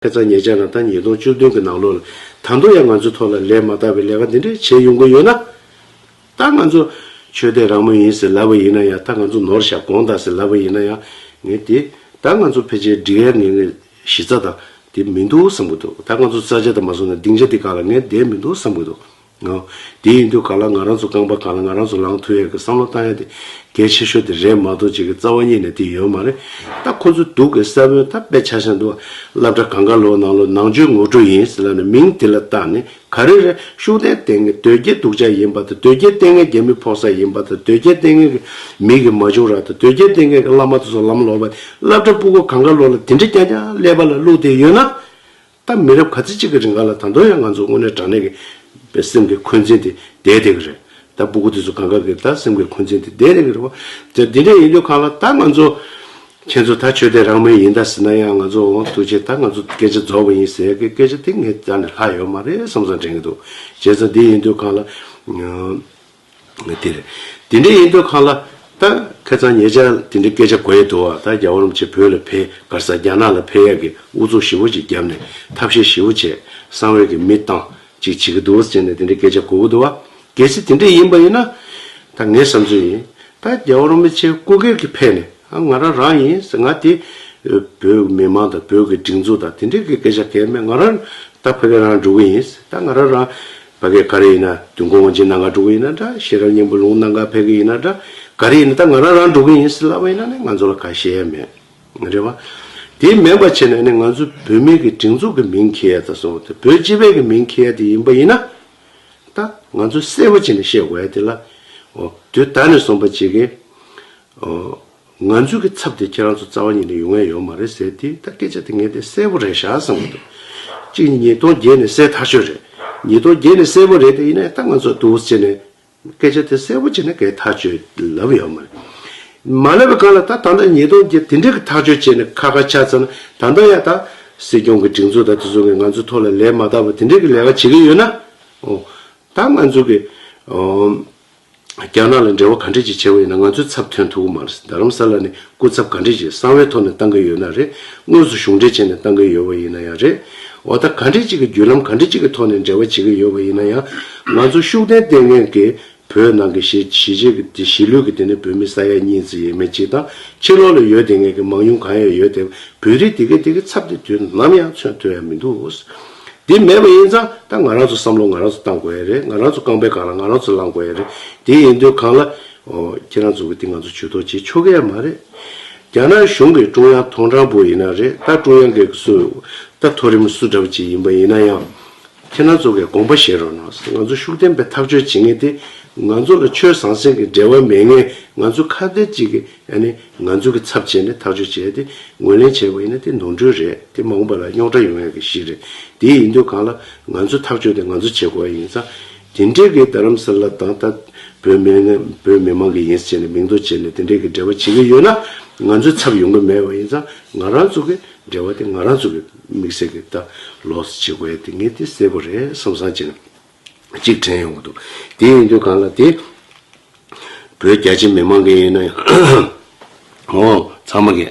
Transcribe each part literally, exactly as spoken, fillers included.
ཁ་སང་ཉེ་ཆར་ན་ད་ཉིས་སྟོང་བཅུ་བདུན་གྱི་ནང་ལོགས་ལ་ད་དུང་ཡང་ང་ཚོའི་ཐོག་ལ་ལས་མ་དག་པའི་ལས་ཀ་འདི་འདྲས་བྱས་ཡོང་གི་ཡོད་ན། ད་ང་ཚོ་ཆོས་དད་རང་མོས་ཡིན་ཟེར་ལབ་པ་ཡིན་ན་ཡང་། ད་ང་ཚོ་ནོར་བཞག་དགོངས་དག་ཟེར་ལབ་པ་ཡིན་ན་ཡང་། ངས་དེ་ད་ང་ཚོ་ཕལ་ཆེར་འགྲིག་ཡ་ངས་ངས་གཞི་རྩ་དང་དེ་མི་འདུག་བསམ་གྱི་འདུག་ད་ང་ཚོ་ས་ཆ་དང་མ་སོང་ན་སྡིངས་ཆ་དེ་སྒང་ལ་ངས་བསྡད་མི་འདུག་བསམ་གྱི་འདུག་ཨོ། དེ་ཡིན་དུས་སྒང་ལ་ང་རང་ཚོ་རྐང་པ་སྒང་ལ་ང་རང་ཚོ་ལངས་ཐུབ་ཡ་གི་བསམ་བློ་བཏང་ཡ་དེ་གལ་ཆེ་ཤོས་དེ་རེད་མ་གཏོགས་ཅིག་གི་རྩ་བ་ཉིད་ནས་དེ་ཡོད་མ་རེད། ད་ཁོ་ཚོ་སྡུག་གི་ས་བོན་ད་དཔེ་ཆ་ཆ་འདུག་སློབ་གྲྭ་གང་ག་ལོ་ནང་ལོ་ནང་ཆོས་ངོ་སྤྲོད་ཡིན་ཟེར་ལབ་ནས་མིང་དེ་ལ་བཏགས་ནས། ག་རེ་རེད། ཤུགས་ལྡན་ལྟས་ངན་དོལ་རྒྱལ་སྡུག་ཅག་ཡིན་པ་དང་། དོལ་རྒྱལ་ལྟས་ངན་རྒྱ་མི་ཕོག་ས་ཡིན་པ་དང་། དོལ་རྒྱལ་ལྟས་ངན་གྱི་མི་གི་མ་བྱུང་རག་དང་། དོལ་རྒྱལ་ལྟས་ངན་གྱི་བླ་མ་དེ་ཚོ་ལམ་ལོག་པ། སློབ་གྲྭ་སྤུ་གུ་གང་ག་ལོ་ལ་དེ་འདྲ་རྐྱང་རྐྱང་ཀླད་པ་ལ་བླུགས་བསྡད་ཡོད་ན། ད་མི་རབས་ག་ཚོད་ཅིག་གི་རིང་ག་ལ་ད་དུང་ཡང་ང་ཚོ་དངོས་གནས་དྲང་གནས་ཀྱི་སེམས་ཀྱི་འཁོན་འཛིན་དེ་བསྡད་བསྡད་ཀྱི་རེད། ད་སྤུ་གུ་དེ་ཚོ་གང་ག་གི་ད་སེམས་ཀྱི་འཁོན་འཛིན་དེ་བསྡད་བསྡད་ཀྱི་རེད་པ། དེ་འདི་འདྲ་ཡིན་དུས་སྒང་ལ་ད་ང་ཚོ་ཁྱེད་ཚོ་ད་ཆོས་དད་རང་མོས་ཡིན་ད་ཟེར་ན་ཡང་། ང་ཚོ་འོ་ཐུགས་རྗེ་ད་ང་ཚོ་སྐད་ཆ་རྫོགས་པ་ཡིན་ཟེར་གི་སྐད་ཆ་དེ་ངས་རྩ་ནས་ལྷག་ཡོད་མ་རེད་བསམ་བསམ་དྲན་གྱི་འདུག་བྱས་ཙང་འདི་ཡིན་དུས་སྒང་ལ། དེ་རེད། དེ་འདྲ་ཡིན་དུས་སྒང་ལ་ད་ཁ་སང་ཉེ་ཆར་དེ་འདྲའི་སྐད་ཆ་གོ་ཡི་འདུག་བ། ད་རྒྱལ་བ་རིན་པོ་ཆེ་བོད་ལ་ཕེབས། ག་རེ་ཟེར། རྒྱ་ནག་ལ་ཕེབས་ཡག་གི་ཨུ་ཚུགས་ཞེ་པོ་ཅིག་བརྒྱབ་ནས་ཐབས་ཤེས་ཞེ་པོ་བྱས། གསང་བའི་གི་མི་བཏང་ཅིག་བྱེད་ཀྱི་འདུག་ཟེར་ནས་དེ་འདྲའི་སྐད་ཆ་གོ་གི་འདུག་བ། གལ་སྲིད་དེ་འདྲ་ཡིན་པ་ཡིན་ན། ད་ངའི་བསམ་ཚུལ་ཡིན། ད་རྒྱལ་བ་རིན་པོ་ཆེ་སྐུ་སྒེར་གྱི་ཕེབས་ནས། ཨ། ང་རང་རང་ཡིན་ཟེར། ང་དེ་བོད་མི་མང་དང་བོད་ཀྱི་སྒྲིག་འཛུགས་དང་དེ་འདྲའི་གི་སྐད་ཆ་གང་ཡང་མེད། ང་རང་ད་ཕ་གི་རང་འགྲོ་གི་ཡིན། ད་ང་རང་རང་ཕ་གི་ག་རེ་ཡིན་ན་དུས་འཁོར་དབང་ཆེན་གནང་ག་འགྲོ་གི་ཡིན་ན་འདྲ། ཤེས་རབ་སྙིང་པོ་ལུང་གནང་ག་ཕེབས་གི་ཡིན་ན་འདྲ། ག་རེ་ཡིན་ན་ད་ང་རང་རང་འགྲོ་གི་ཡིན་ཟེར་ལབ་པ་ཡིན་ན་ནི་ང་ཚོ་ལ་ག་བཤད་ཡ་མེད། རེད་བ། དེ་མེད་པ་བྱས་ནས་ནི་ང་ཚོ་བོད་མི་གི་སྒྲིག་འཛུགས་ཀྱི་མིང་འཁྱེར་ཡ་ད་སོང་དེ་བོད་སྤྱི་པའི་གི་མིང་འཁྱེར་ཡ་དེ་ཡིན་པ་ཡིན་ན། ད་ང་ཚོས་གསལ་པོ་བྱས་ནས་བཤད་དགོས་ཡ་དེ་ལ། འོ། དུས་ད་ནས་བཟུང་པ་བྱེད་ཀྱི། ཨོ། ང་ཚོའི་གི་ཚབ་དེ་ཁྱེད་རང་ཚོ་རྩ་བ་ཉིད་ནས་ཡོང་ཡ་ཡོད་མ་རེད་ཟེར་དེ། ད་སྐད་ཆ་དེ་ངས་དེ་གསལ་པོ་རེད་ཤག་བསམ་གྱི་འདུག་གཅིག་ཉིས་སྟོང་བརྒྱད་ནས་གསལ་ཐག་ཆོད་རེད། ཉིས་སྟོང་བརྒྱད་ནས་གསལ་པོ་རེད་དེ། ཡིན་ན་ད་ང་ཚོ་འདུག་ཟེར་ནས་སྐད་ཆ་དེ་གསལ་པོ་བྱས་ནས་གས་ཐག་ཆོད་ལབ་ཡོད་མ་རེད། མ་ལབ་པའི་སྒང་ལ་ད་ད་ལྟ་ཉིས་སྟོང་བརྒྱད་དེ་འདྲའི་གི་ཐག་ཆོད་བྱས་ནས་ཁ་ཁ་ཆགས་ཚར་ན། ད་ལྟ་ཡ་ད་སྲིད་སྐྱོང་གི་སྒྲིག་འཛུགས་དང་དེ་ཚོ་གི་ང་ཚོའི་ཐོག་ལ་ལས་མ་དག་པ་དེ་འདྲའི་གི་ལས་ཀ་བྱེད་ཀྱི་ཡོད་ན། ཨོ། ད་ང་ཚོ་གི། ཨོ། རྒྱ་ནག་ལ་འབྲེལ་བ་ག་འདྲ་ཅིག་བྱས་པ་ཡིན་ན་ང་ཚོའི་ཚབ་ཐོན་ཐུབ་ཀྱི་མ་རེད། རྡ་རམ་ས་ལ་ནས་སྐུ་ཚབ་ག་འདྲ་ཅིག་གསང་བའི་ཐོག་ནས་བཏང་གི་ཡོད་ན་རེད། དངོས་སུ་གཞུང་འབྲེལ་བྱས་ནས་བཏང་གི་ཡོད་པ་ཡིན་ན་ཡང་རེད། འོ། ད་ག་འདྲ་ཅིག་གི་བརྒྱུད་ལམ་ག་འདྲ་ཅིག་གི་ཐོག་ནས་འབྲེལ་བ་བྱེད་ཀྱི་ཡོད་པ་ཡིན་ན་ཡང་། ང་ཚོ་ཤུགས་ལྡན་ལྟས་ངན་གྱི་བོད་ནང་གི་གཞིས་གཞིས་བྱེས་ཀྱི་དེ་གཞིས་ལུས་ཀྱི་དེ་ནས་བོད་མི་ས་ཡ་གཉིས་ཙམ་ཡས་མས་ཅིག་དང་། ཕྱི་ལོགས་ལ་ཡོད་བསྡད་མཁན་གྱི་མང་ཉུང་གང་ཡང་ཡོད་དེ། བོད་རིགས་དེ་གའི་དེ་གའི་ཚབ་དེ་དུས་ནམ་ཡང་མཚོན་ཐུབ་ཡ་མི་འདུག་དེ་མེད་པ་ཡིན་ཙང་ད་ང་རང་ཚོ་བསམ་བློ་ང་རང་ཚོ་བཏང་དགོས་ཡ་རེད། ང་རང་ཚོ་རྐང་པའི་སྒང་ལ་ང་རང་ཚོ་ལངས་དགོས་ཡ་རེད། དེ་ཡིན་དུས་སྒང་ལ། ཨོ། ཁྱེད་རང་ཚོ་གི་དེ་ང་ཚོ་ཇུས་གཏོགས་བྱེད་ཆོག་གི་ཡ་མ་རེད། རྒྱ་ནག་གཞུང་གི་ཀྲུང་དབྱང་ཐོང་ཀྲང་པུའུ་ཡིན་ན་རེད། ད་ཀྲུང་དབྱང་གི་སུ། ད་མཐོ་རིམ་སུ་འདྲ་བོ་ཅིག་ཡིན་པ་ཡིན་ན་ཡང་། ཁྱེད་རང་ཚོ་གིས་དགོངས་པ་བཞེས་རོགས་གནང་། ང་ཚོ་ཤུགས་ལྡན་པའི་ཐག་གཅོད་བྱེད་མཁན་དེ། ང་ཚོ་ལ་ཆོས་ཟང་ཟིང་གི་འབྲེལ་བ་མེད་མཁན། ང་ཚོ་ཁ་གཏད་གཅིག་གི། ཨ་ནི་ང་ཚོ་གི་ཚབ་བྱས་ནས་ཐག་གཅོད་བྱས་ཏེ་ངོས་ལེན་བྱས་པ་ཡིན་ན་དེ་ནོར་འཁྲུལ་རེད། དེ་མ་འོངས་པ་ལ་རྙོག་དྲ་ཡོང་ཡག་གི་གཞི་རེད། དེ་ཡིན་དུས་སྒང་ལ་ང་ཚོ་ཐག་གཅོད་དེ་ང་ཚོ་བྱེད་དགོས་ཡིན་ཙང་། དེ་འདྲའི་གི་རྡ་རམ་ས་ལ་དང་ད་བོད་མི་ནི་བོད་མི་མང་གི་ཡིན་ཟེར་ནས་མིང་འདོགས་བྱས་ནས་དེ་འདྲའི་གི་འབྲེལ་བ་བྱེད་ཀྱི་ཡོད་ན། ང་ཚོའི་ཚབ་ཡོང་གི་མེད་པ་ཡིན་ཙང་། ང་རང་ཚོ་གི་འབྲེལ་བ་དེ་ང་རང་ཚོ་གི་དམིགས་བསལ་གི་ད་ལོགས་སུ་བྱེད་དགོས་ཡ་དེ་ངས་དེ་གསལ་པོ་རེད་བསམ་བསམ་བྱས་ནས་གཅིག་དྲན་ཡོང་གི་འདུག་དེ་ཡིན་དུས་སྒང་ལ་དེ་བོད་རྒྱ་ཆེ་མི་མང་གི་ཡིན་ན་ཡང་། འོ། ཚང་མ་གི་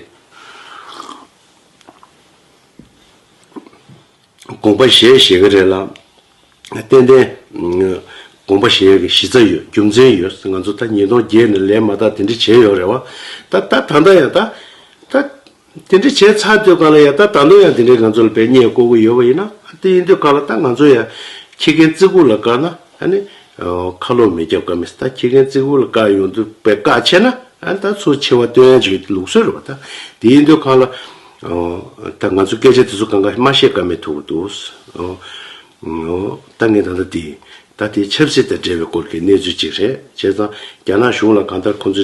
དགོངས་པ་བཞེས་བཞེས་ཀྱི་རེད་ལ། ཏན་ཏན་དགོངས་པ་བཞེས་ཡག་གི་གཞི་རྩ་ཡོད། རྒྱུ་མཚན་ཡོད། ང་ཚོ་ད་ཉིས་སྟོང་བརྒྱད་ནས་ལས་མ་དག་དེ་འདྲ་བྱས་ཡོད་རེད་བ། ད་ད་ད་ལྟ་ཡང་ད་ད་དེ་འདྲ་བྱས་ཚར་དུས་སྒང་ལ་ཡང་ད་ད་དུང་ཡང་དེ་འདྲའི་ང་ཚོ་ལ་དཔེ་བརྙས་བཀོད་ཀྱི་ཡོད་པ་ཡིན་ན། དེ་ཡིན་དུས་སྒང་ལ་ད་ང་ཚོ་ཡང་ཁྱི་རྒན་རྩེ་ཁུག་ལ་བཀག་ན་ཨ་ནི་ཁ་ལོག་མི་རྒྱབ་ཀ་མེད། ད་ཁྱི་རྒན་རྩེ་ཁུག་ལ་བཀག་ཡོང་དུས་དཔེ་བཀག་ཆེ་ན། ཨ་ནི་ད་ཚུར་ཆེ་བ་སྟོན་ཡ་ཅིག་ལུགས་སྲོལ་རེད་བ། ད་དེ་ཡིན་དུས་སྒང་ལ་ད་ང་ཚོ་སྐད་ཆ་དེ་ཚོ་གང་ག་མ་བཤད་ཀ་མེད་ཐུག་གི་འདུག་ད་ངས་ད་ལྟ་དེ་ད་དེ་ཆབ་སྲིད་དང་འབྲེལ་བའི་སྐོར་གྱི་གནས་ཚུལ་ཅིག་རེད། བྱས་ཙང་རྒྱ་ནག་གཞུང་ལ་གང་ལྟར་ཁོང་ཚོས།